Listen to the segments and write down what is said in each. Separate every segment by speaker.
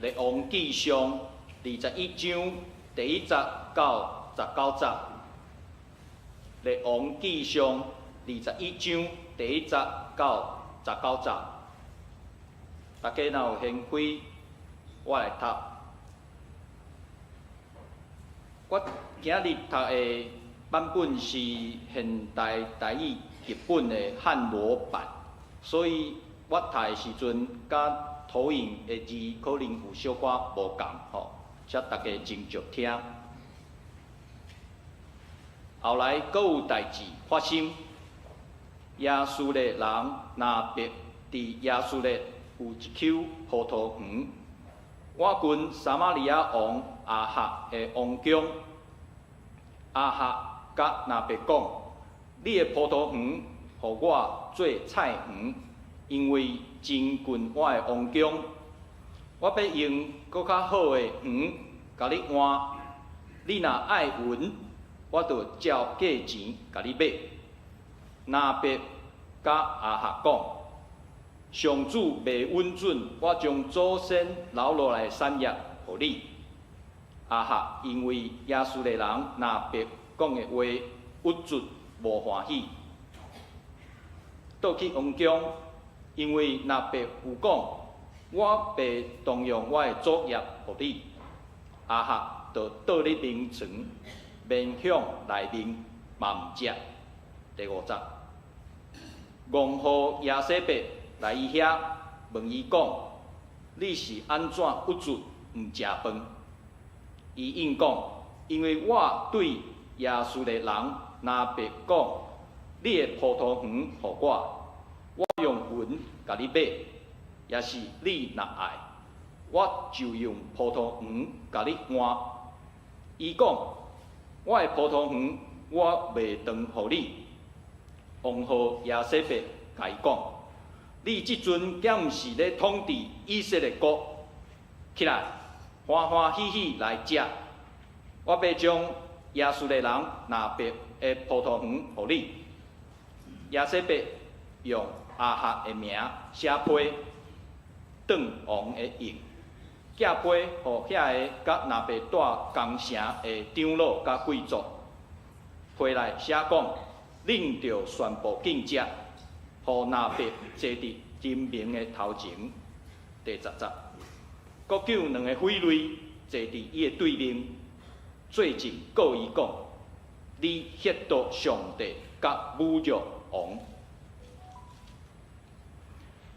Speaker 1: 列王紀上21章第1節到19節。列王紀上21章第1節到19節。大家若有興趣，我來讀。我今日讀的版本是現代台語譯本的漢羅版，所以我讀的時陣，佮投影的字可能有小可無仝吼，請大家斟酌聽。後來閣有代誌發生，耶斯列人拿伯佇耶斯列有一丘葡萄園，倚近撒瑪利亞王亞哈的王宮。亞哈佮拿伯講：你的葡萄園予我做菜園，因為親近我的王宮。我欲用閣較好的園共你換，你若愛銀，我就照價錢共你買。拿伯佮亞哈講：上主袂允准我將祖先留落來的產業予你。亞哈因為耶斯列人拿伯講的話鬱卒無歡喜，倒去王宮，因為拿伯有講：我袂動用我的祖業予你。亞哈就倒入眠床，面向內面嘛毋食。第5節，王予耶洗別來伊遐問伊講：你是按怎鬱卒毋食飯？伊應講：因為我對耶斯列人拿伯講：你的葡萄園予我，我用銀共你買，抑是你若愛，我就用葡萄園共你換。伊講：我的葡萄園我袂當予你。王予耶洗別共伊講：你這陣敢毋是咧統治以色列國？起來，歡歡喜喜來食。我欲將耶斯列人拿伯的葡萄園予你。耶洗別用亞哈的名寫批，當王的印，寄批予遐个佮拿伯蹛仝城的長老佮貴族。批內寫講，恁著宣布禁食，予拿伯坐佇人民的頭前。第10節，閣叫兩个匪類坐佇伊的對面，做證告伊講：你褻瀆上帝，佮侮辱王。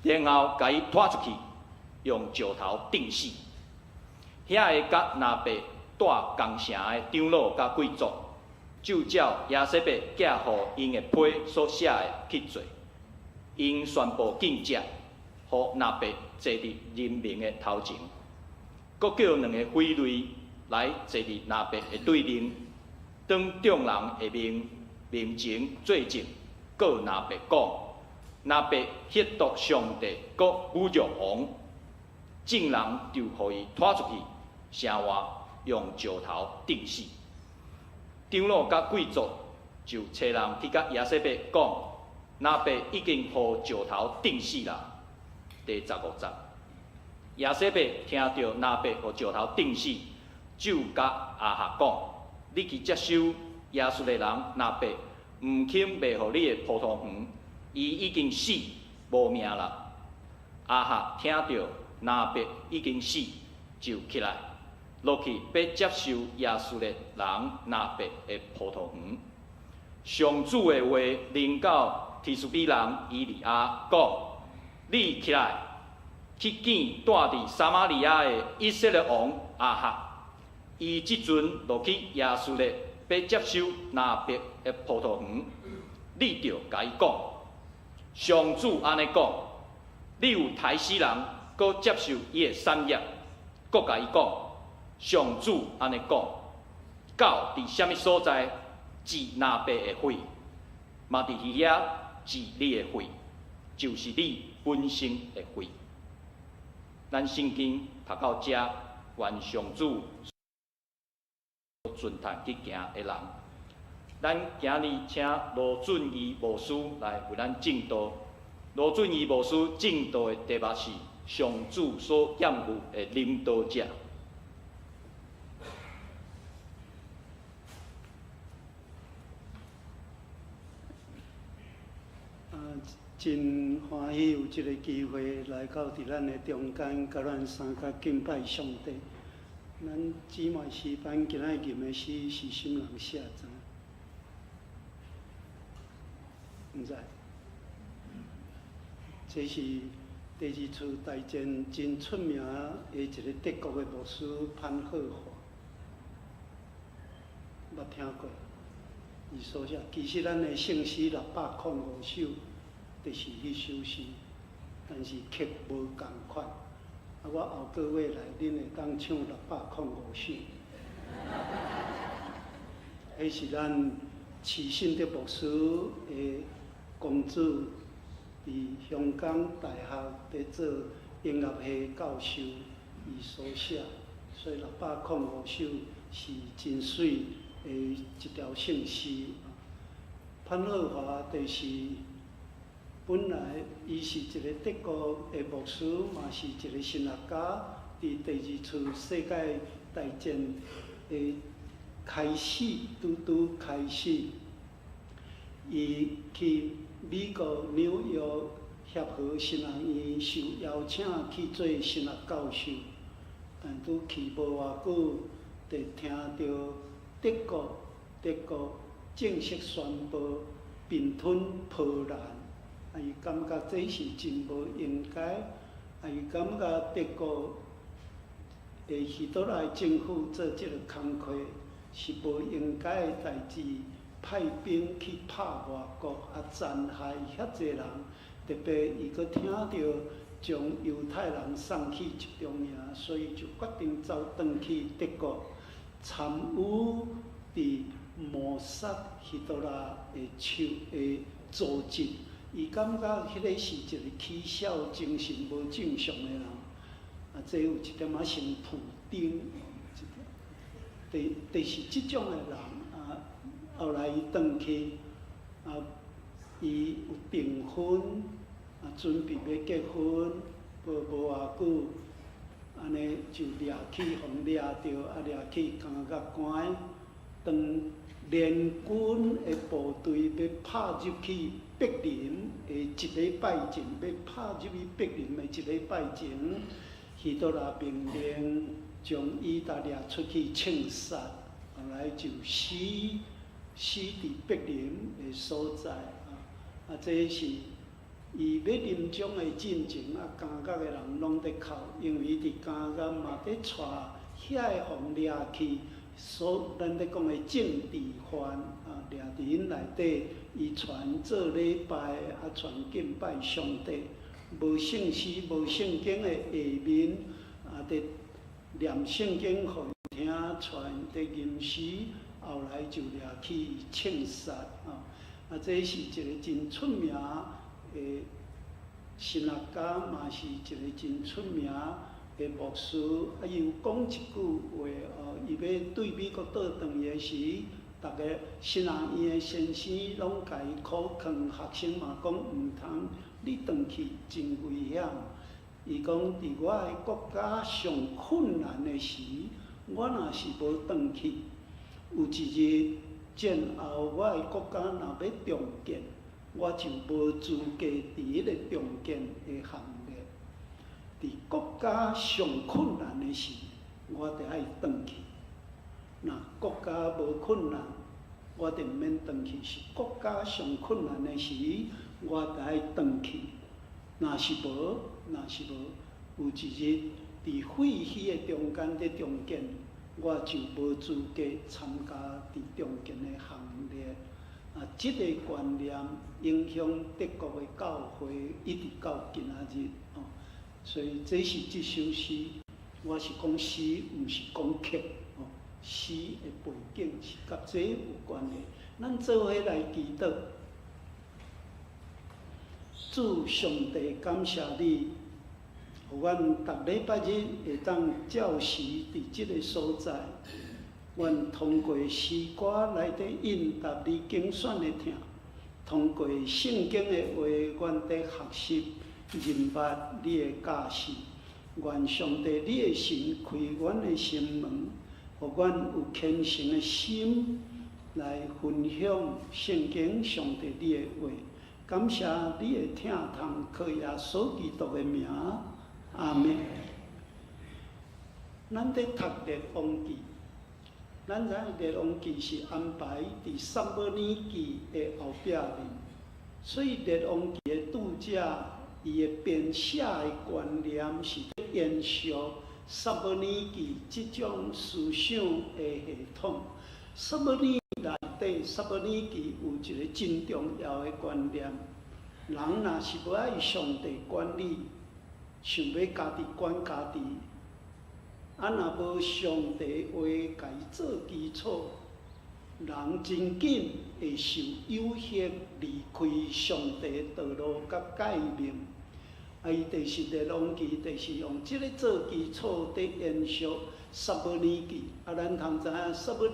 Speaker 1: 然後共伊拖出去，用石頭釘死。遐个佮拿伯蹛仝城的長老佮貴族，就照耶洗別寄予𪜶的批所寫的去做。𪜶宣布禁食，予拿伯坐佇人民的頭前。閣叫兩个匪類來坐佇拿伯的對面，當眾人的面面前做證，告拿伯講：拿伯褻瀆上帝，閣侮辱王。眾人就予伊拖出去，城外用石頭釘死。長老佮貴族就差人去共耶洗別講：拿伯已經予石頭釘死啦。第15節，耶洗別聽著拿伯予石頭釘死，就共亞哈講：你去接收耶斯列人拿伯，毋肯賣予你的葡萄園，伊已經死無命啦。亞哈聽著拿伯已經死，就起來落去欲接收耶斯列人拿伯的葡萄園。上主的話臨到提斯比人以利亞講：你起來，去見蹛佇撒瑪利亞的以色列王亞哈，伊這陣落去耶斯列，欲接收拿伯的葡萄園。你著共伊講：上主按呢講，你有刣死人，閣接受伊的產業。閣共伊講：上主按呢講，狗佇啥物所在膣拿伯的血，嘛佇遐膣你的血，就是你本身的血。咱聖經讀到遮，願上主順趁去行的人。咱今日請羅俊義牧師來為咱證道。羅俊義牧師證道的題目是上主所厭惡的領導者。
Speaker 2: 啊，真歡喜有這个機會來到佇咱的中間，佮咱相佮敬拜上帝。咱姊妹詩班今仔日吟的詩是啥物人寫？知？毋知？這是第二次大戰真出名的一个德國的牧師潘霍華，捌聽過？伊所寫，其實咱的聖詩六百空五首，就是彼首詩，但是曲無仝款。啊，我後個月來，恁會當唱六百空五首。彼是咱徐信德牧師的公子，佇香港大學佇做音樂系教授，伊所寫，所以六百空五首是真媠的一條聖詩。潘霍華就是本來伊是一个德國的牧師，嘛是一个神學家。佇第二次世界大戰的開始，拄拄開始，伊去美國紐約協和神學院受邀請去做神學教授，但拄去無偌久，就聽著德國正式宣布併吞波蘭，啊，伊感覺這是真無應該，啊，伊感覺德國的希特勒政府做這个工課是無應該的代誌，派兵去拍外國，啊，殘害遐濟人，特別伊閣聽著將猶太人送去集中營，所以就決定走轉去德國參與佇謀殺希特勒的手的組織。伊感覺彼个是一个起痟精神無正常的人，啊，這有一點仔像普丁，就是這種的人啊。後來伊轉去，啊，伊有訂婚，啊，準備欲結婚，無偌久，按呢就掠去，予掠著，啊，掠去監獄關。當聯軍的部隊欲拍入去柏林的一禮拜前，欲拍入去柏林的一禮拜前，希特勒命令將伊達掠出去槍殺，後來就死佇柏林的所在啊！啊，這是伊欲臨終的進前啊，監獄的人攏佇哭，因為伊佇監獄嘛佇帶遐个予掠去，所咱咧講的政治犯啊，掠佇𪜶內底，伊傳做禮拜，啊，傳敬拜上帝，無聖詩、無聖經的下面，啊，佇念聖經予伊聽，傳佇吟詩，後來就掠去槍殺啊！啊，這是一个真出名的神學家，嘛是一个真出名的牧師。啊，伊有講一句話哦，伊欲對美國倒轉去的時，逐个神學院的先生攏共伊苦勸，學生嘛講毋通，你轉去真危險。伊講佇我的國家上困難的時，我若是無轉去，有一日戰後我的國家若欲重建，我就無資格佇彼个重建的行列。佇國家上困難的時，我著愛轉去。若國家無困難，我就毋免轉去。是國家上困難的時，我著愛轉去。若是無，有一日佇廢墟的中間佇重建，我就無資格參加佇重建的行列。啊，這个觀念影響德國的教會，一直到今仔日哦。所以這是這首詩，我是講詩，毋是講曲哦。詩的背景是佮這有關係。咱做伙來祈禱，主上帝感謝你，予阮逐禮拜日會當照時佇這个所在，阮通過詩歌來佇應答你揀選的疼，通過聖經的話，阮佇學習認捌你的教示。願上帝你的神開阮的心門，予阮有虔誠的心來分享聖經上帝你的話。感謝你的疼痛，靠耶穌基督的名，阿們。咱佇讀列王紀，咱知影列王紀是安排佇撒母耳記的後壁面，所以列王紀的著者伊的編寫的觀念是延續撒母耳記這種思想的系統。撒母耳內底，撒母耳記有一個真重要的觀念：人若是無愛上帝管理，想欲家己管家己，啊，若無上帝話共伊做基礎，人真緊會受誘惑離開上帝道路佮誡命。啊，伊就是列王紀，就是用這个做基礎，佇延續撒母耳記。啊，咱通知影撒母耳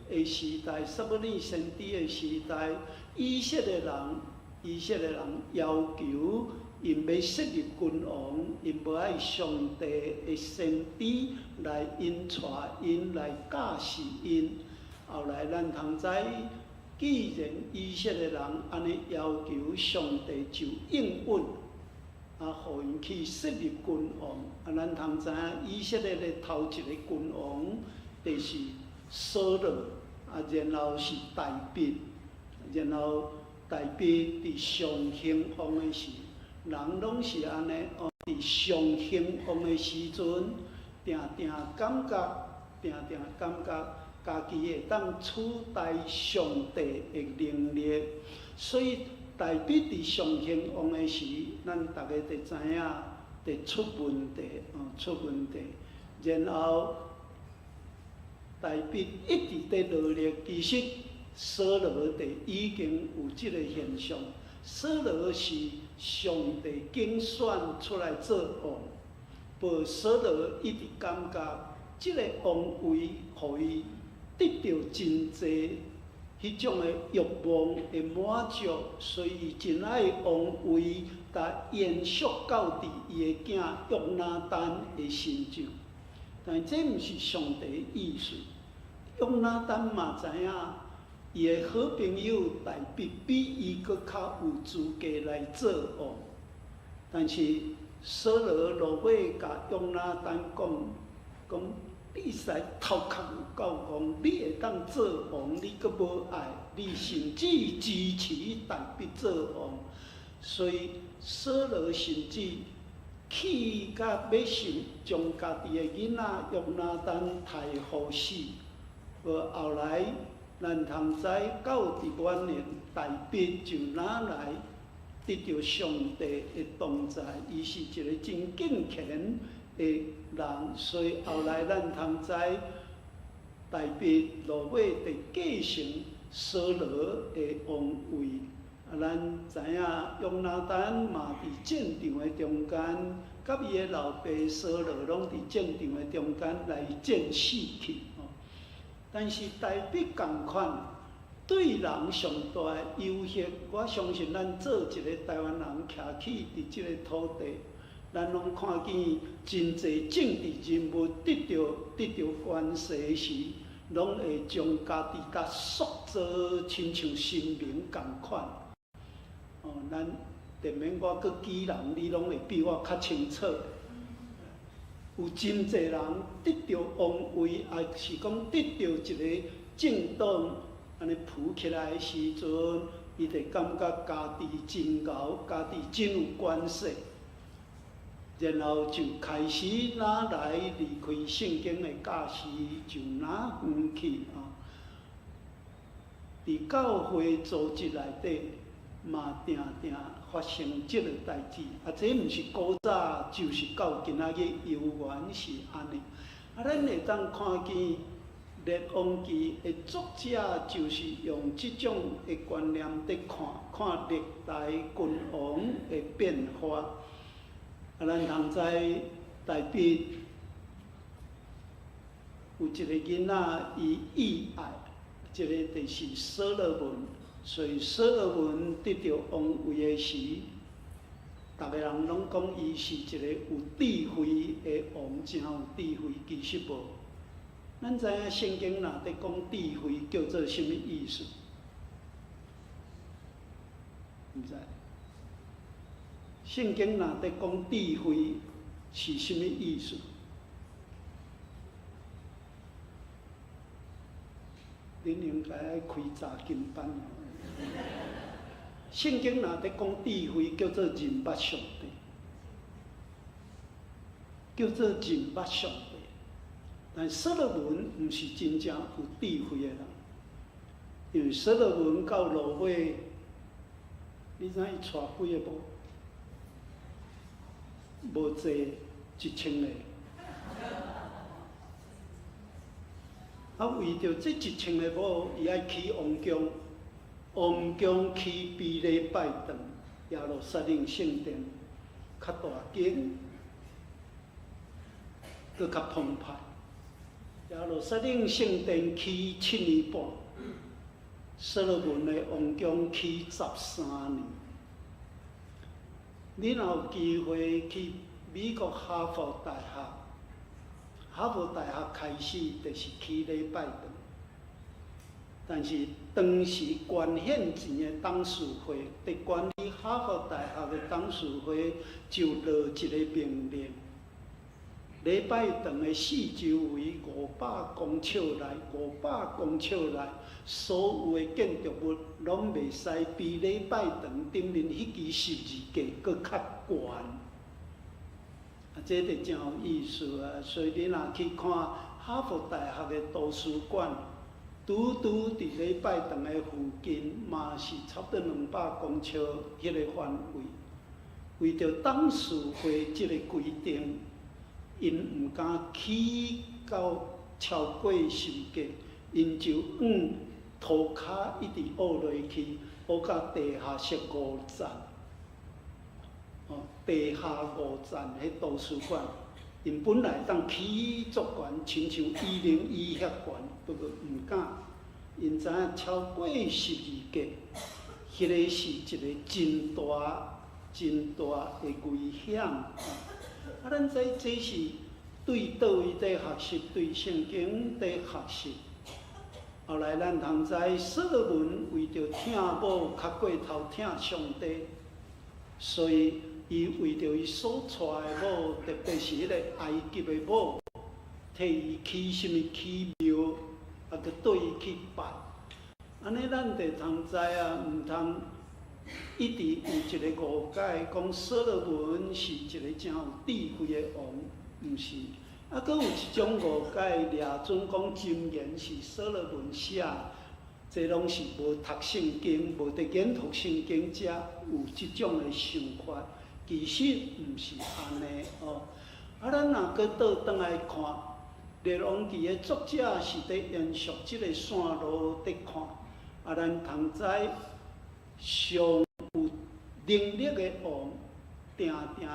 Speaker 2: 的時代，撒母耳先知的時代，以色列人要求𪜶欲設立君王，𪜶無愛上帝的先知來引帶𪜶，來教示𪜶。後來咱通知，既然以色列人按呢要求，上帝就應允，啊，予𪜶去設立君王。啊，咱通知影，以色列的頭一个君王就是掃羅，啊，然後是大衛，然後大衛佇上興旺的時，人攏是按呢哦，佇上興旺的時陣，定定感覺，定定感覺家己會當取代上帝的能力，所以大衛佇上興旺的時，咱逐家就知影，就出問題，哦，出問題。然後大衛一直佇努力，其實掃羅就已經有這个現象。掃羅是上帝揀選出來做王，無掃羅一直感覺這个王位予伊得著真濟彼種的欲望的滿足，所以伊真愛王位，共延續到佇伊的囝約拿單的身上。但這毋是上帝的意思。約拿單嘛知影，伊的好朋友大衛比伊閣較有資格來做王，但是掃羅落尾共約拿單講，講你實在頭殼有夠戇，你會當做王，你閣無愛，你甚至支持大衛做王，所以掃羅甚至氣甲欲想將家己的囡仔約拿單刣予死。無後來，咱通知到佇晚年，大衛就拿來得著上帝的同在，伊是一個真敬虔的人，所以後來咱通知大衛落尾就繼承掃羅的王位。啊，咱知影約拿單嘛佇戰場的中間，佮伊的老爸掃羅攏佇戰場的中間來戰死去。但是大衛仝款對人上大的誘惑，我相信咱做一个台灣人徛起佇這个土地，咱攏看見真濟政治人物得著權勢時，攏會將家己共塑造親像神明仝款。哦，咱特免我閣舉人，你攏會比我較清楚。有真濟人得著王位，抑是講得著一个政黨按呢浮起來的時陣，伊就感覺家己真𠢕，家己真有權勢，然後就開始哪來離開聖經的教示，就哪遠去啊！佇教會組織內底，嘛定定發生這个代誌，啊，這毋是古早，就是到今仔日猶原是按呢。啊，咱會當看見列王紀的作者就是用這種的觀念佇看，看歷代君王的變化。啊，咱通知大衛有一个囡仔，伊意愛，這个就是所羅門。所以所羅門得著王位的時，逐个人攏講伊是一个有智慧的王，真有智慧，其實無。咱知影聖經若佇講智慧叫做啥物意思？毋知。聖經若佇講智慧是啥物意思？恁應該愛開查經班哦。聖經若佇講智慧，叫做認捌上帝，叫做認捌上帝。但所羅門毋是真正有智慧的人，因為所羅門到落尾，你知影伊娶幾个某？無濟，1000個。啊，為著這1000個某，伊愛起王宮，王宮起比禮拜堂，耶路撒冷聖殿較大間，閣較澎湃。耶路撒冷聖殿起7年半，所羅門的王宮起13年。你若有機會去美國哈佛大學，哈佛大學開始就是起禮拜堂，但是當時捐獻錢的董事會，佇管理哈佛大學的董事會就落一個命令，禮拜堂的四周圍500公尺內，500公尺內所有的建築物攏袂使比禮拜堂頂面彼支十字架閣較懸。啊，這就真有意思啊！所以你若去看哈佛大學的圖書館，拄拄佇禮拜堂的附近，嘛是差不多200公尺彼个範圍。為著董事會這個規定，𪜶毋敢起到超過十字架，𪜶就往塗跤一直挖落去，挖到地下室5層。哦，地下5層彼圖書館，𪜶本來當起足懸，親像101遐懸，不過毋敢，𪜶知影超過十字架，彼个是一个真大、真大的危險。啊，咱知這是對佗位佇學習，對聖經佇學習。後來咱通知，所羅門為著疼某較過頭疼上帝，所以伊為著伊所娶的某，特別是彼個埃及的某，替伊起啥物起廟，啊，閣對伊去拜。按呢，咱就通知啊，毋通一直有一個誤解，講所羅門是一個真有智慧的王，毋是。啊，閣有一種誤解，掠準講箴言是所羅門寫，這攏是無讀聖經、無佇研讀聖經才有這種的想法，其實毋是按呢哦。啊，咱若閣倒轉來看，《列王記》的作者是佇延續這個線路佇看，啊，咱通知上有能力的王，定定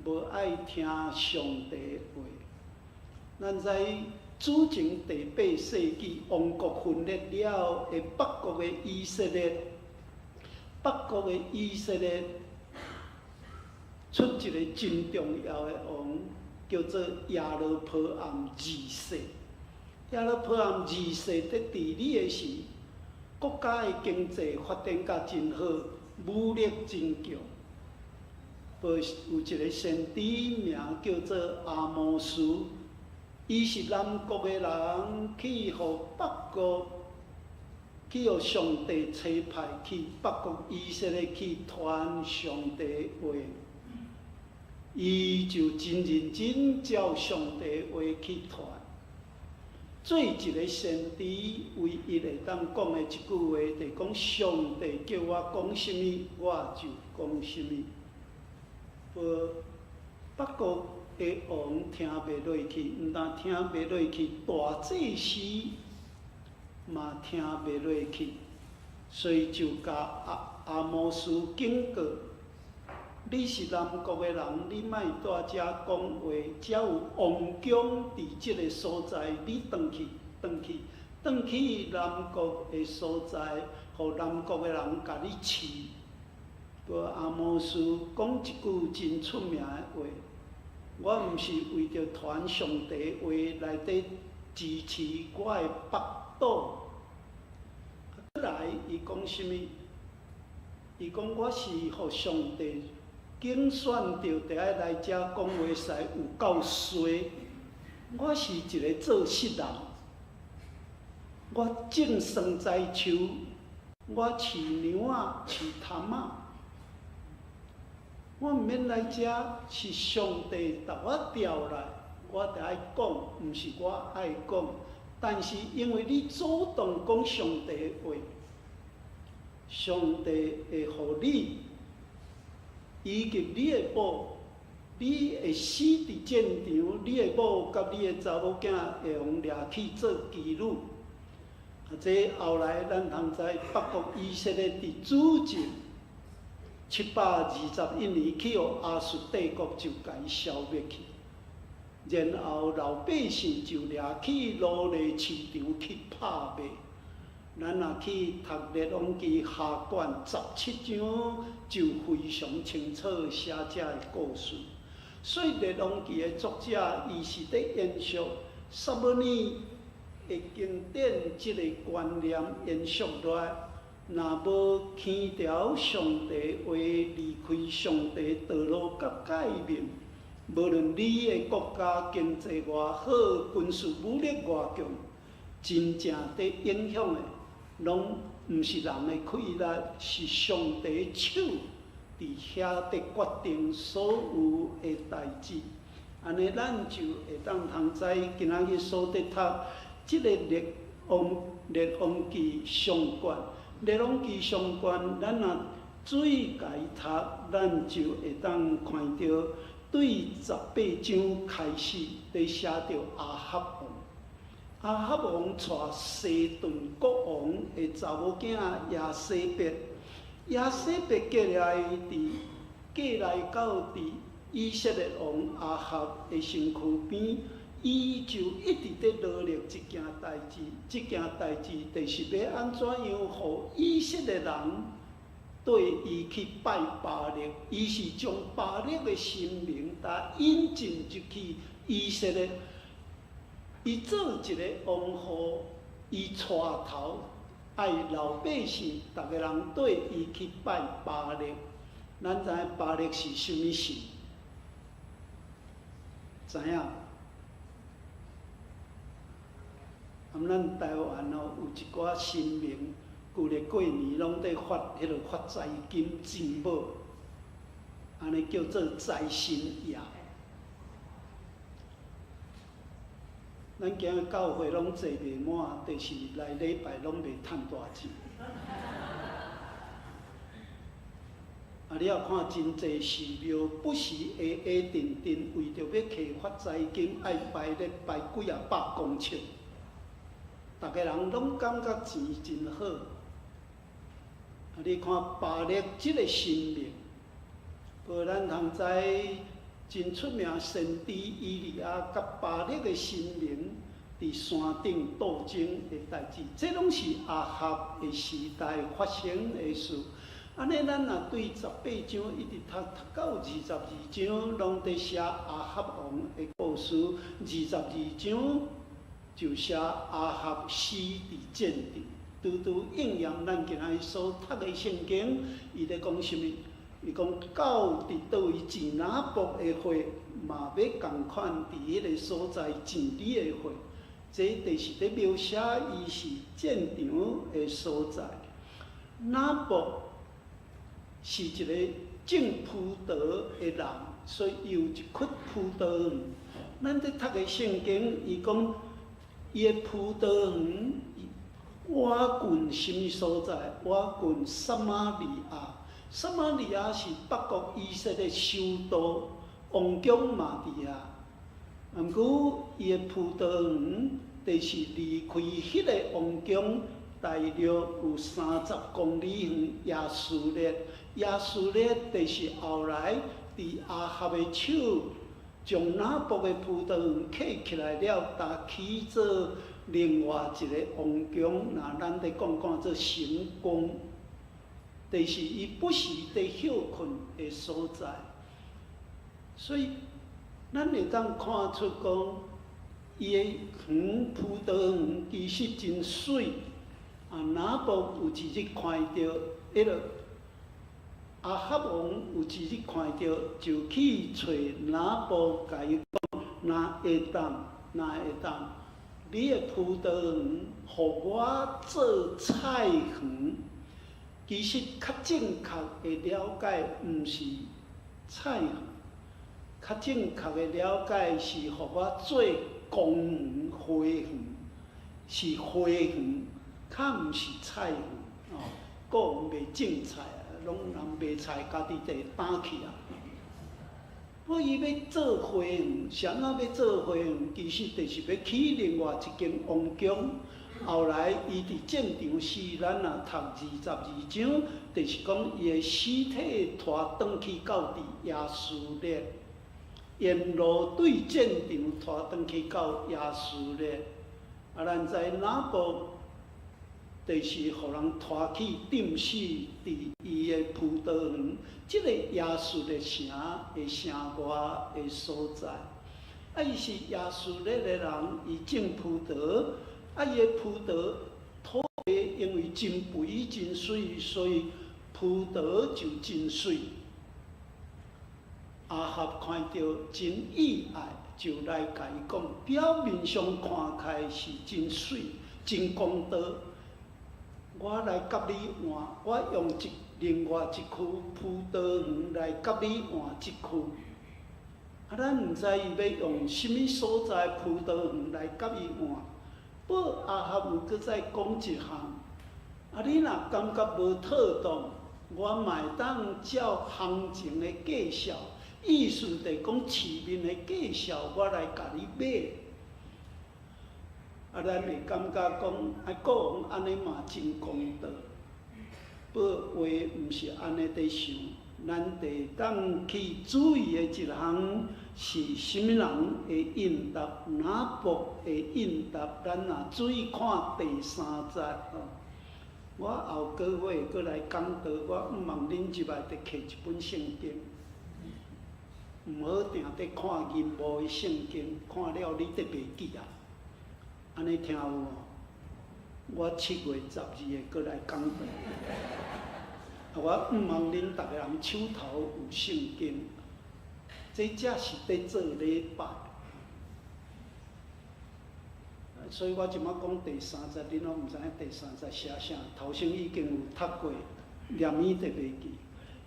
Speaker 2: 無愛聽上帝話。咱知主前第八世紀王國分裂了的北國的以色列，北國的以色列出一個真重要的王，叫做耶羅波暗二世。耶羅波暗二世佇治理的時，國家的經濟發展甲真好，武力真強。有一個先知名叫做阿摩司。伊是南國的人，去予北國，去予上帝差派去北國以色列去傳上帝話。伊就真認真照上帝話去傳。做一個先知，唯一會當講的一句話，就是講上帝叫我講啥物，我就講啥物。無北國的王聽袂落去，毋但聽袂落去，大祭司嘛聽袂落去，所以就共阿摩司警告：你是南國的人，你莫蹛遮講話，遮有王宮佇這个所在，你轉去，轉去，轉去南國的所在，予南國的人共你飼。無阿摩司講一句真出名的話，我毋是為著傳上帝話來佇支持我的腹肚。過來，伊講啥物？伊講我是予上帝揀選著，著愛來遮講話，實在有夠衰。我是一個做穡人，我種桑栽樹，我飼牛仔，飼凼仔。我毋免來遮，是上帝共我調來，我著愛講，毋是我愛講。但是因為你主動講上帝的話，上帝會予你以及你的某，你會死佇戰場，你的某佮你的查某囝會予掠去做妓女。啊，這後來咱通知北國以色列佇主前721年去予亞述帝國就共伊消滅去，然後老百姓就掠去奴隸市場去拍賣。咱若去讀《列王紀》下卷17章，就非常清楚寫這个故事。所以《列王紀》的作者，伊是佇延續撒母耳的經典這个觀念延續落來。若無輕調上帝話，離開上帝道路佮誡命，無論你的國家經濟偌好，軍事武力偌強，真正佇影響的，攏毋是人的氣力，是上帝手佇遐佇決定所有的代誌。按呢，咱就會當通知今仔日所佇讀這个列王紀上卷。列王紀上卷，咱若注意共伊讀，咱就會當看著對18章開始佇寫著亞哈王。亞哈王娶西頓國王的查某囝耶洗別，耶洗別過來佇過來到佇以色列王亞哈的身軀邊，伊就一直佇努力一件代誌，這件代誌就是欲按怎樣，予以色列人對伊去拜巴力。伊是將巴力的神明共引進入去以色列。伊做一个王后，伊帶頭愛老百姓，逐个人對伊去拜巴力。咱知影巴力是啥物神？知影？啊，咱台灣哦，有一寡神明，舊曆過年攏佇發彼个發財金錢寶，按呢叫做財神爺。咱今日教會攏坐袂滿，就是來禮拜攏袂趁大錢。啊！你也看真濟寺廟，不時會會定定為著欲提發財金，愛拜咧拜幾仔百公尺。逐个人攏感覺錢真好。啊！你看巴力這个神明，無咱通知真出名先知以利亞佮巴力的神明佇山頂鬥爭的代誌，這攏是亞哈的時代發生的事。按呢，咱若對18章一直讀讀到22章，攏佇寫亞哈王的故事。22章就寫亞哈死佇戰場，拄拄應驗咱今仔日所讀的聖經。伊咧講啥物？伊講到佇佗位濺拿伯的血，嘛欲仝款佇彼个所在濺你的血。這就是佇描寫伊是戰場的所在。拿伯是一个種葡萄的人，所以伊有一窟葡萄園。咱佇讀的聖經，伊講伊的葡萄園倚近啥物所在？倚近撒瑪利亞。撒瑪利亞是北國以色列首都，王宮嘛佇遐。毋過伊的葡萄園，就是離開彼个王宮大約有30公里遠。耶斯列，耶斯列就是後來佇亞哈的手將拿伯的葡萄園揢起來了，共起做另外一个王宮。若咱佇講講做神宮。就是伊不時佇歇睏的所在。所以，咱會當看出講，伊的園葡萄園其實真媠。啊，拿伯有一日看著，彼个亞哈王有一日看著，就去揣拿伯，共伊講：若會當，若會當，你的葡萄園予我做菜園。其實較正確的了解，毋是菜園，較正確的了解是予我做公園花園，是花園，較毋是菜園哦。個人袂種菜啊，攏人賣菜，家己就擔去啊。我伊欲做花園，啥物欲做花園？其實就是欲起另外一間王宮。後來伊佇戰場死，咱若讀22章，就是講伊的屍體𤆬轉去到佇耶斯列，沿路對戰場𤆬轉去到耶斯列。啊，咱知拿伯就是予人𤆬去釘死佇伊的葡萄園，這个耶斯列城的城外的所在。啊，伊是耶斯列的人，伊種葡萄。啊，伊的葡萄土地因為真肥真媠，所以葡萄就真媠。亞哈看著真意愛，就來共伊講，表面上看起來是真媠、真公道。我來佮你換，我用一另外一區葡萄園來佮你換這區。啊，咱毋知伊欲用啥物所在葡萄園來佮伊換。不過亞哈有閣再講一項，啊，你若感覺無妥當，我嘛會當照行情的價數，意思就是講市面的價數，我來共你買。啊，咱會感覺講，啊，國王按呢嘛真公道。不過話毋是按呢佇想，咱得當去注意的一項是啥物人會應答，拿伯會應答，咱若注意看第三節吼。我後個月閣來講道，我向望恁入來得摕一本聖經，毋好定佇看銀幕的聖經，看了你得袂記啊。按呢聽有無？我7月12日閣來講道。我向望恁逐个人手頭有聖經，這才是佇做禮拜。所以我這擺講第三節，恁攏毋知影第三節寫啥。頭先已經有讀過，念伊就袂記。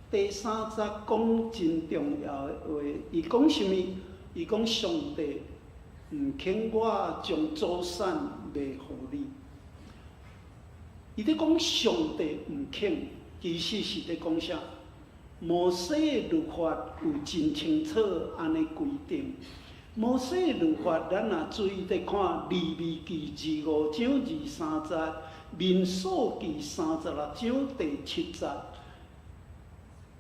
Speaker 2: 第三節講真重要的話，伊講啥物？伊講上帝毋肯我將祖產賣予你。伊佇講上帝毋肯，其實是佇講啥？摩西的律法有真清楚按呢規定。摩西律法，咱若注意佇看利未記25章23節，民數記36章第7節，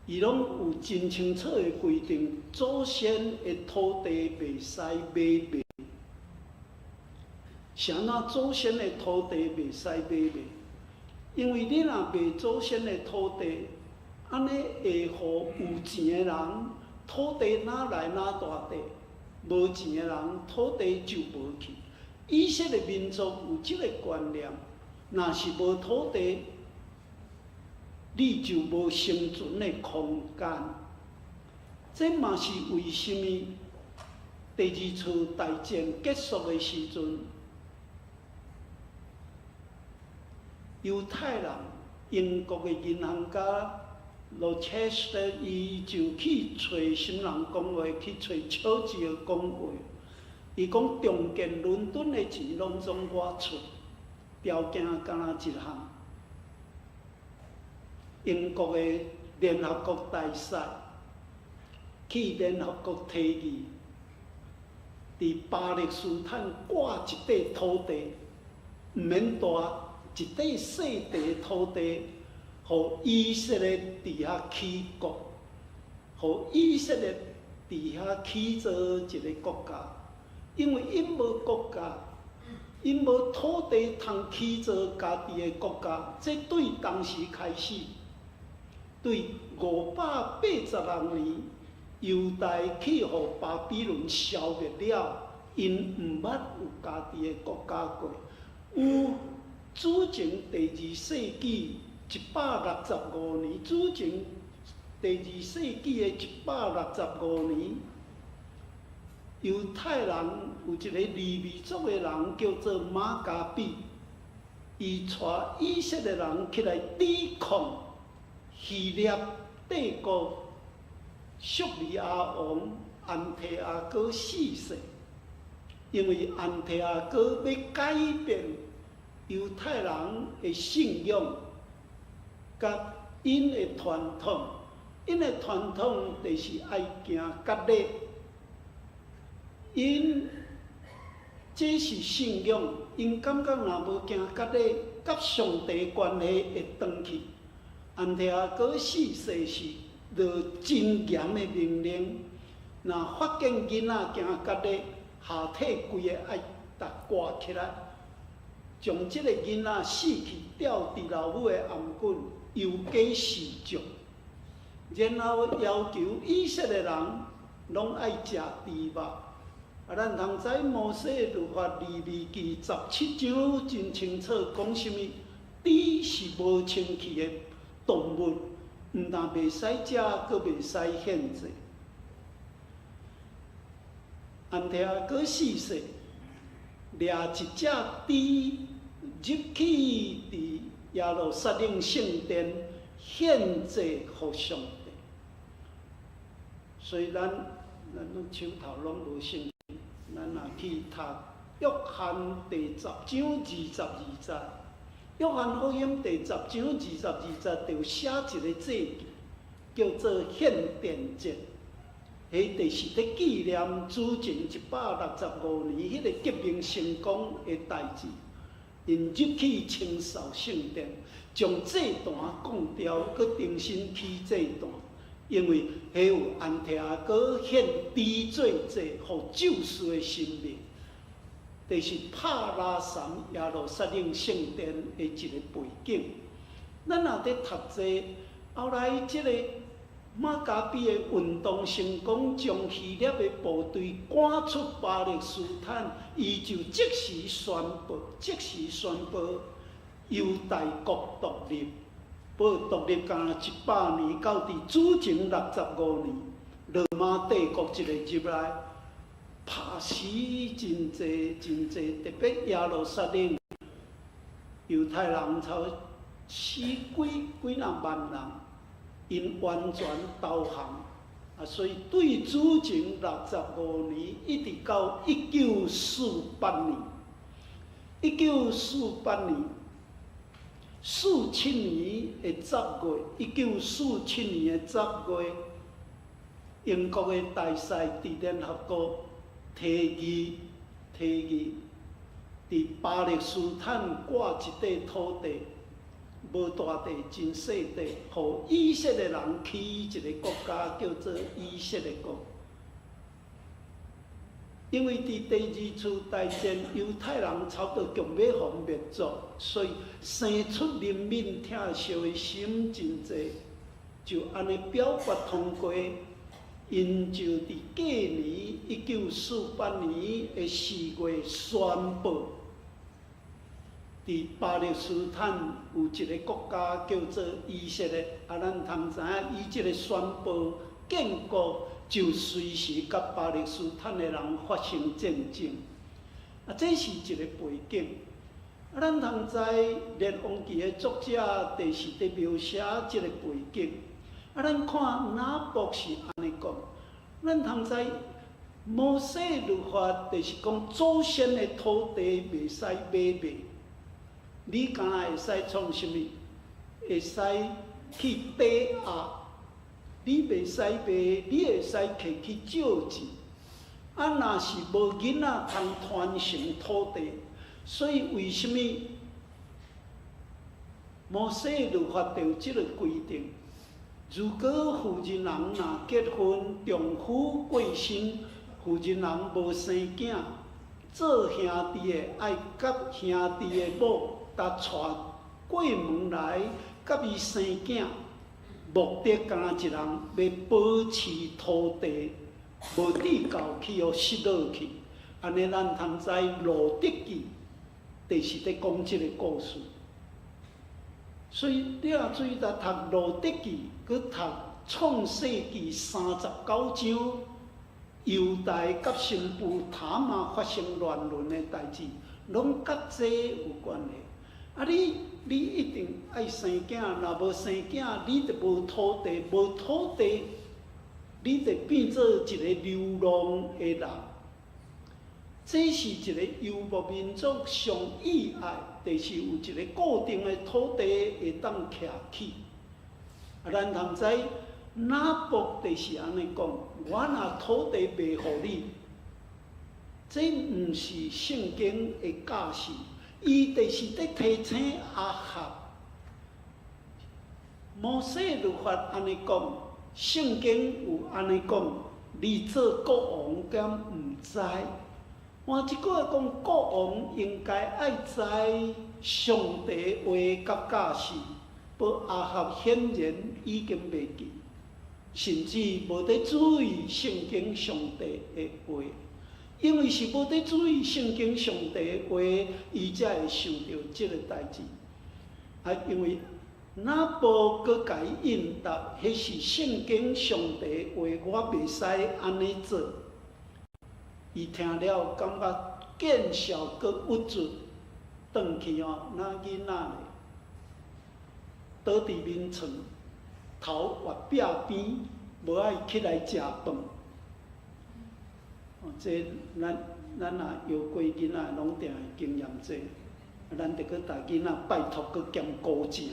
Speaker 2: 伊攏有真清楚的規定，祖先的土地袂使買賣。啥物祖先的土地袂使買賣？因為你若賣祖先的土地，按呢會予有錢的人土地哪來哪大塊，無錢的人土地就無去。以色列民族有這个觀念，若是無土地，你就無生存的空間。這嘛是為啥物第二次大戰結束的時陣，猶太人、英國的銀行家羅切斯特，伊就去揣啥物人講話，去揣丘吉爾講話。伊講重建倫敦的錢攏總我出，條件敢若一項。英國的聯合國大使去聯合國提議，佇巴勒斯坦割一塊土地，毋免大，一塊細塊土地，予以色列佇遐起國，予以色列佇遐起造一个國家，因為𪜶無國家，𪜶無土地通起造家己的國家，這對當時開始。對586年，猶大去予巴比倫消滅了，𪜶毋捌有家己的國家過。有主前第二世紀165年，主前第二世紀的一百六十五年，猶太人有一个利未族的人叫做瑪加比，伊帶以色列人起來抵抗希臘帝國敘利亞王安提阿哥四世，因為安提阿哥欲改變猶太人的信仰，佮𪜶的傳統，𪜶的傳統就是愛行割禮，𪜶這是信仰，𪜶感覺若無行割禮，佮上帝關係會斷去。安提阿哥四世是落真嚴的命令，若發現囡仔行割禮，下體規个愛共割起來，將這個囡仔死去吊佇老母的頷頸，遊街示眾，然後要求以色列人攏愛食豬肉。啊，咱通知摩西律法利未記17章真清楚講啥物？豬是無清氣的動物，毋但袂使食，閣袂使獻祭。安提阿哥四世掠一隻豬入去佇耶路撒冷聖殿獻祭予上帝。所以咱攏手頭攏無聖經，咱若去讀約翰第十章二十二節，約翰福音第十章二十二節就寫一个祭祀，叫做獻殿節。彼就是咧紀念主前165年彼个革命成功的代誌。𪜶入去清掃聖殿，將祭壇降掉，閣重新起祭壇。因為彼有安提阿哥獻豬做祭，予宙斯的神明，就是拍拉毳耶路撒冷聖殿的一个背景。咱若佇讀冊，後來這個瑪加比的運動成功，將希臘的部隊趕出巴勒斯坦，伊就即時宣布，即時宣布猶大國獨立。不過獨立敢若100年，到佇主前65年，羅馬帝國一个入來，拍死真濟真濟，特別耶路撒冷猶太人差死幾幾若萬人。𪜶完全投降，啊，所以對主前65年一直到1948年，1948年47年的十月，1947年的10月，英國的大使佇聯合國提議提議，佇巴勒斯坦割一塊土地。無大地，真細地，予以色列人起一个國家，叫做以色列國。因為佇第二次大戰，猶太人差不多強欲予滅族，所以生出憐憫疼惜的心真濟，就按呢表決通過，𪜶就佇隔年1948年的4月宣布，佇巴勒斯坦有一个國家叫做以色列，啊，咱通知影，伊這个宣布建國，就隨時佮巴勒斯坦的人發生戰爭。啊，這是一个背景。啊，咱通知《列王記》的作者，就是佇描寫這个背景。啊，咱看拿伯是按呢講，咱通知摩西律法，就是講祖先的土地袂使買賣。你敢若會使創啥物？會使去抵押，你袂使賣，你會使摕去借錢。啊，若是無囡仔通傳承土地，所以為啥物摩西律法就有這个規定？如果婦人人若結婚，丈夫過身，婦人人無生囝，做兄弟的愛佮兄弟的某，共娶過門來，佮伊生囝。目的敢若一人欲保持土地，無致到去予失落去。按呢，咱通知路得記，就是佇講這個故事。所以你若注意來讀路得記，閣讀創世記39章，猶大佮新婦他瑪發生亂倫的代誌，攏佮這有關係。啊你，你一定愛生囝，若無生囝，你就無土地，無土地，你就變做一個流浪的人。這是一個遊牧民族上意愛，就是有一個固定的土地會當徛起。啊，咱通知拿伯就是按呢講，我若土地賣予你，這毋是聖經的教示。伊就是佇提醒亞哈，摩西律法按呢講，聖經有按呢講，你做國王敢毋知？換一句話講，國王應該愛知上帝話佮教示，不過亞哈顯然已經袂記，甚至無佇注意聖經上帝的話。因為是無佇注意聖經上帝的話，伊才會想著這個代誌。啊，因為拿伯閣共伊應答，彼是聖經上帝的話，我袂使按呢做。伊聽了感覺見笑閣鬱卒，轉去哦，若囡仔咧，倒佇眠床，頭倚壁邊，無愛起來食飯。哦，這咱咱若搖過囡仔，攏定會經驗這。咱著閣共囡仔拜託，閣兼顧正，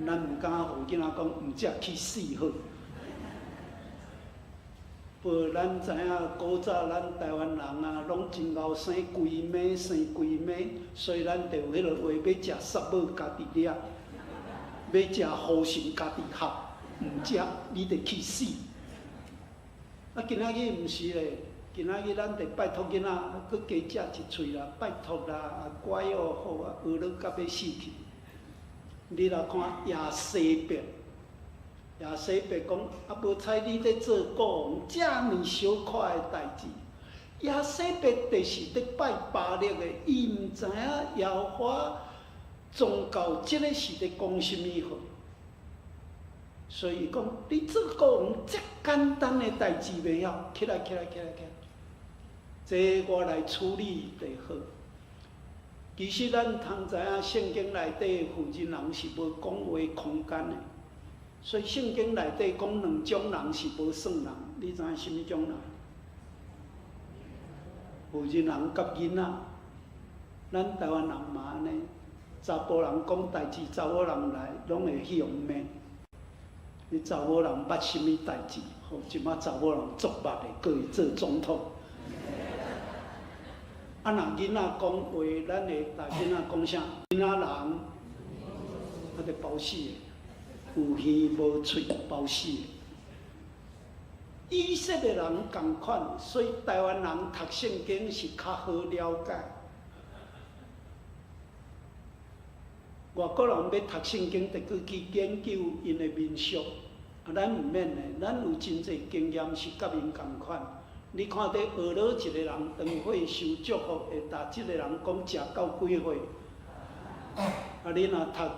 Speaker 2: 咱毋敢予囡仔講毋食去死好。不過咱知影古早咱台灣人啊，攏真𠢕生規暝生規暝，所以咱就有彼個話欲食虱母家己掠，欲食雨神家己合，毋食你著去死。啊，今仔日毋是咧。今仔日咱得拜託囡仔，閣加食一喙啦，拜託啦，啊乖哦，好啊，學落甲欲死去。你若看亞西別，亞西別講，啊無彩你咧做國王，遮爾小可的代誌。亞西別就是咧拜巴力的，伊毋知影耶和華宗教這个是咧講啥物話。所以伊講，你做國王遮簡單的代誌袂曉，起來起來起來起來。這我來處理就好。其實咱通知影，聖經內底婦人人是無講話空間的，所以聖經內底講兩種人是無算人，你知影啥物種人？婦人人佮囡仔。咱台灣人嘛按呢，查埔人講代誌，查某人來攏會去予罵。你查某人捌啥物代誌？吼，這馬查某人足捌的，閣會做總統。啊，若囡仔講話，咱會共囡仔講啥？囡仔人，啊，就包死的，有耳無喙，包死的。以色列人仝款，所以台灣人讀聖經是較好了解。外國人欲讀聖經，得閣去研究𪜶的民俗。啊，咱毋免的，咱有真濟經驗是佮𪜶仝款。你看佇學落一個人當歲受祝福，會共這個人講食到幾歲？啊，你若讀，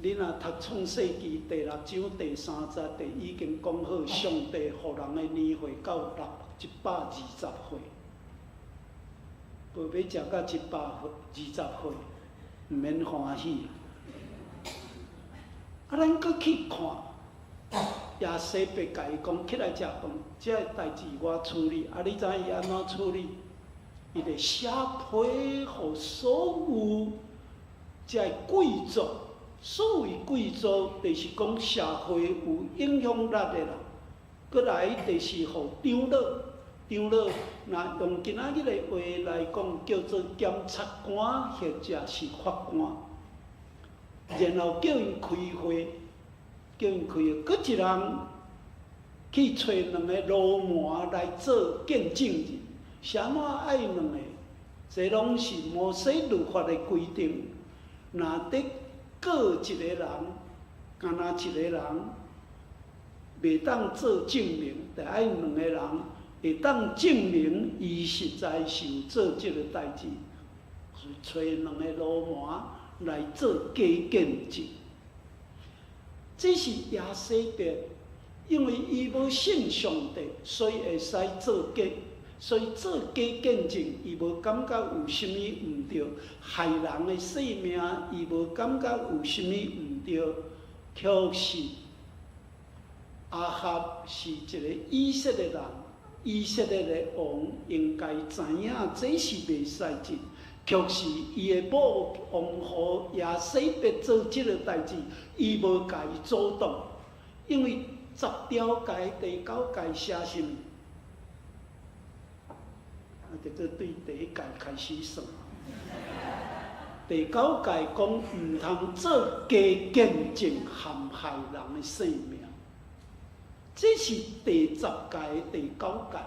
Speaker 2: 你若讀創世記第六章第三節，就已經講好，上帝予人的年歲到六120歲，無欲食到120歲，毋免歡喜。啊，咱閣去看。亞西別共伊講起來食飯，這个代誌我處理。啊，你知影伊按怎處理？伊就寫批予所有這个貴族，所謂貴族，就是講社會有影響力的人。閣來就是予長老，長老若用今仔日的話來講，叫做檢察官或者是法官，然後叫𪜶開會。叫𪜶開會，閣一人去揣兩個鱸鰻來做見證人。啥物愛兩個？這攏是摩西律法的規定。若佇告一個人，敢若一个人袂當做證明，著愛兩个人會當證明伊實在是有做這个代誌，所以揣兩个鱸鰻來做假見證。這是耶洗別，因為伊無信上帝，所以會使做假，所以做假見證，伊無感覺有啥物毋對，害人的性命，伊無感覺有啥物毋對。確實，亞哈是一个以色列人，以色列的王應該知影這是袂使的。確實，伊的某王后耶洗別做這个代誌，伊無共伊阻擋，因為十條誡第九誡寫啥物？啊，這個對第一誡開始算。第九誡講毋通做假見證陷害人的性命，這是第十誡第九誡。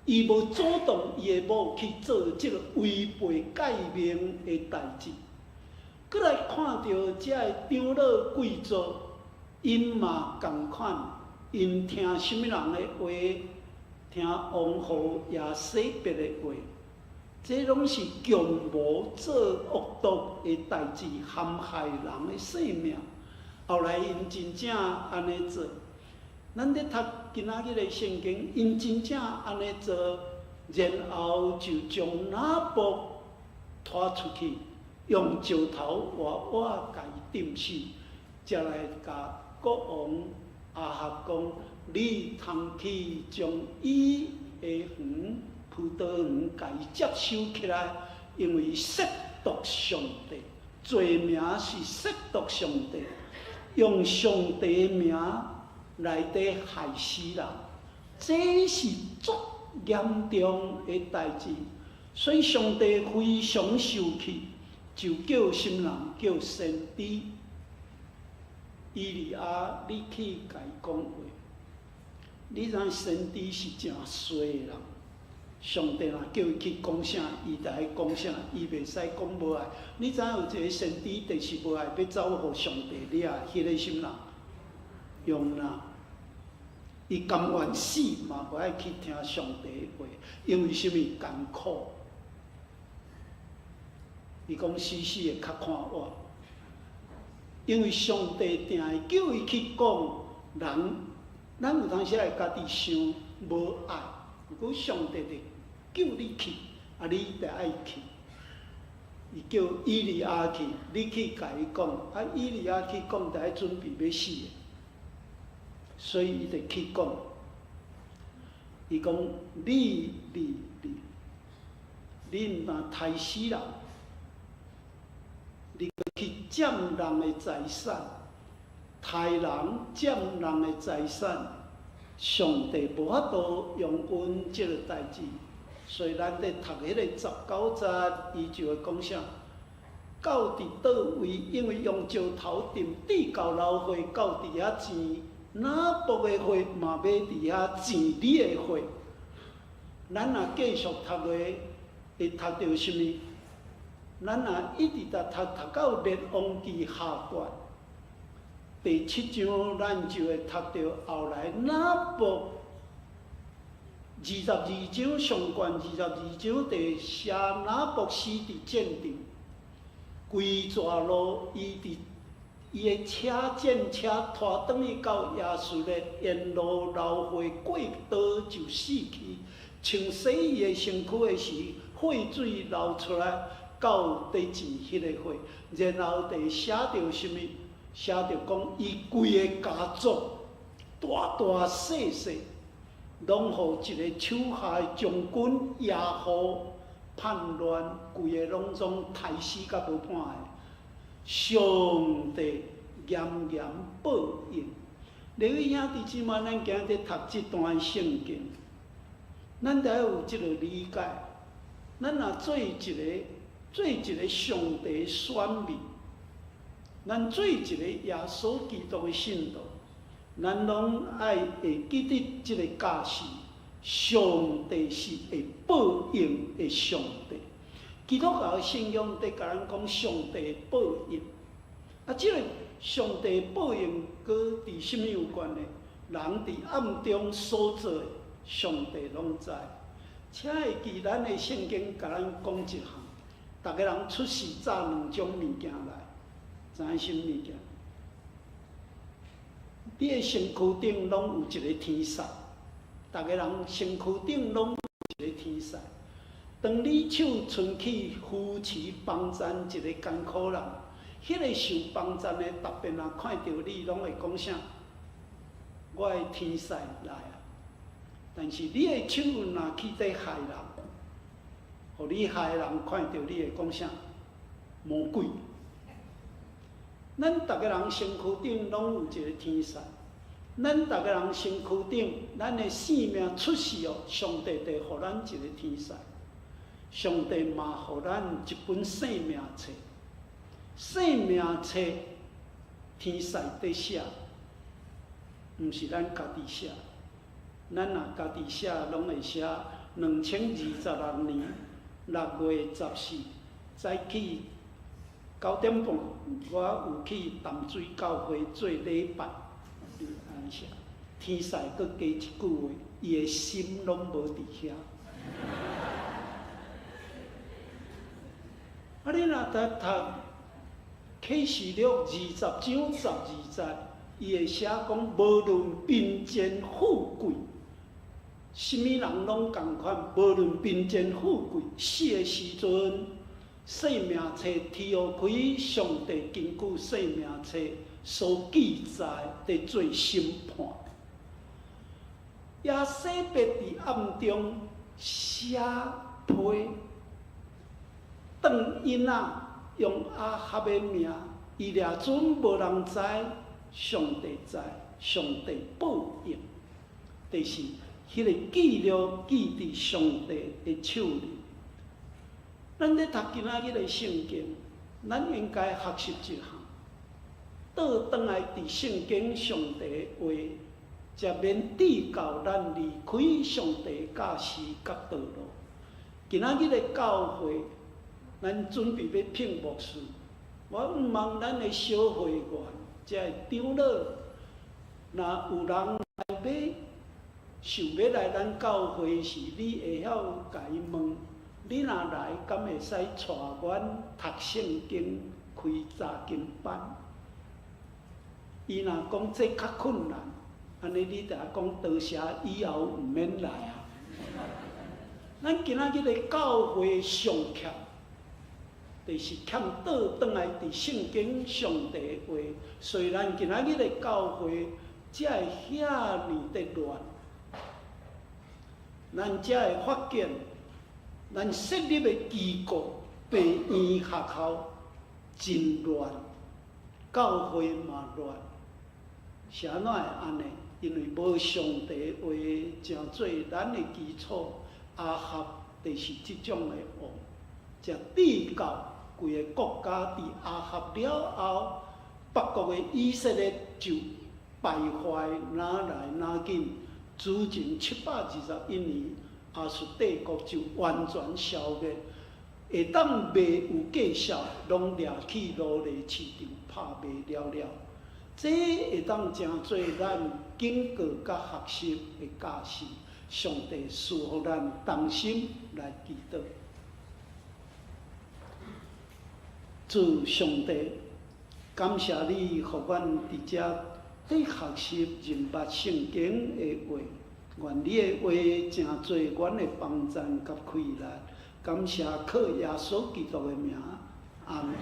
Speaker 2: 伊無阻擋伊的某去做這个違背誡命的代誌。閣來看著這个長老貴族，𪜶嘛仝款，𪜶聽啥物人的話？聽王后耶洗別的話，這攏是共謀做惡毒的代誌，陷害人的性命。後來𪜶真正按呢做，咱咧讀今仔日的聖經，𪜶真正按呢做，然後就將拿伯拖出去，用石頭活活共伊釘死，才來共國王亞哈講：你通去將伊的園葡萄園共伊接收起來，因為褻瀆上帝，罪名是褻瀆上帝，用上帝的名來佇害死人，這是足嚴重的代誌，所以上帝非常受氣，就叫啥物人？叫先知以利亞，你去共伊講話。你知先知是誠衰的人，上帝若叫伊去講啥，伊就愛講啥，伊袂使講無愛。你知影有一个先知，就是無愛欲走予上帝掠，彼个啥物人？約拿，伊甘願死嘛，無愛去聽上帝的話，因為啥物艱苦？伊講死死會較看活，因為上帝定會叫伊去講人，咱有當時會家己想無愛，毋過上帝就叫你去，啊，你就愛去。伊叫以利亞去，你去共伊講，啊，以利亞去講，就愛準備欲死的，所以伊就去講。伊講你你你，你毋但刣死人，你去佔人的財產，刣人佔人的財產，上帝無法度容忍這个代誌。所以咱佇讀彼个十九節，伊就會講啥？到佇佗位，因為用石頭釘至夠流血，到佇遐濺拿伯的血嘛，欲佇遐濺你的血。咱若繼續讀落，會讀著啥物？咱若一直讀讀讀到列王紀下卷第七章，咱就會讀著後來拿伯二十二章上卷二十二章，佇寫拿伯死佇戰場，規逝路伊佇伊的車戰車拖轉去到耶斯列，沿路流血過多就死去。清洗伊的身軀的時，血水流出來，到佇濺彼个血，然後佇寫著啥物？寫著講伊規个家族大大細細，攏予一个手下的將軍耶戶叛亂，規个攏總刣死甲無半个。上帝嚴嚴報應。利未兄弟姊妹，咱今日讀這段聖經，咱著愛有這个理解。咱若做一个上帝選民，咱做一个耶穌基督的信徒，咱攏愛會記得這个教示：上帝是會報應的上帝。基督教的信仰佇共咱講上帝報應。啊，這个上帝報應閣佇啥物有關呢？人佇暗中所做的，上帝攏知。請會記咱的聖經共咱講一項，逐个人出世早兩種物件來，知影啥物件？你的身軀頂攏有一個天使，逐个人身軀頂攏有一個天使。當你手伸去扶持幫贊一個艱苦人，彼個受幫贊的特別若看著你，攏會講啥？我的天使來啊！但是你的手若去佇害人，予你害人看著你會講啥？魔鬼！咱逐个人身軀頂攏有一個天使，咱逐个人身軀頂，咱的性命出世哦，上帝就予咱一個天使，上帝嘛予咱一本生命冊，生命冊天使佇寫，毋是咱家己寫。咱若家己寫，攏會寫2026年6月14早起9點半，我有去淡水教會做禮拜。你按呢寫，天使閣加一句話，伊的心攏無佇遐。啊，你若讀讀啟示錄20章12節，伊會寫講，無論貧賤富貴，啥物人攏仝款，無論貧賤富貴，死的時陣，生命冊天開，上帝根據生命冊所記載佇做審判。亞洗別佇暗中寫批，當囡仔用亞哈的名，伊掠準無人知，上帝知，上帝報應，就是彼个記錄記佇上帝的手裡。咱咧讀今仔日的聖經，咱應該學習一項，倒轉來佇聖經上帝的話，才免致到咱離開上帝教示佮道路。今仔日的教會，咱準備欲聘牧師，我向望咱的小會員，遮的長老，若有人來欲想欲來咱教會時，你會曉共伊問：你若來，敢會使帶阮讀聖經、開查經班？伊若講這較困難，按呢你著愛講多謝，以後毋免來啊。咱今仔日的教會上欠，就是欠倒轉來佇聖經上帝的話。雖然今仔日的教會才會遐爾的亂，咱才會發現，咱設立的機構、病院、學校真亂，教會嘛亂。是按怎會按呢？因為無上帝話成做咱的基礎，亞哈就是這種的王，才致到規个國家佇亞哈了後，北國的以色列就敗壞，哪來哪緊？主前721年，亞述帝國就完全消滅，會當賣有價數，攏掠去奴隸市場拍賣了了。這會當成做咱警告佮學習的教示，上帝賜予咱同心來祈禱。主上帝，感謝你予阮佇遮佇學習認捌聖經的話，願你的話成做阮的幫贊佮氣力。感謝靠耶穌基督的名，阿門。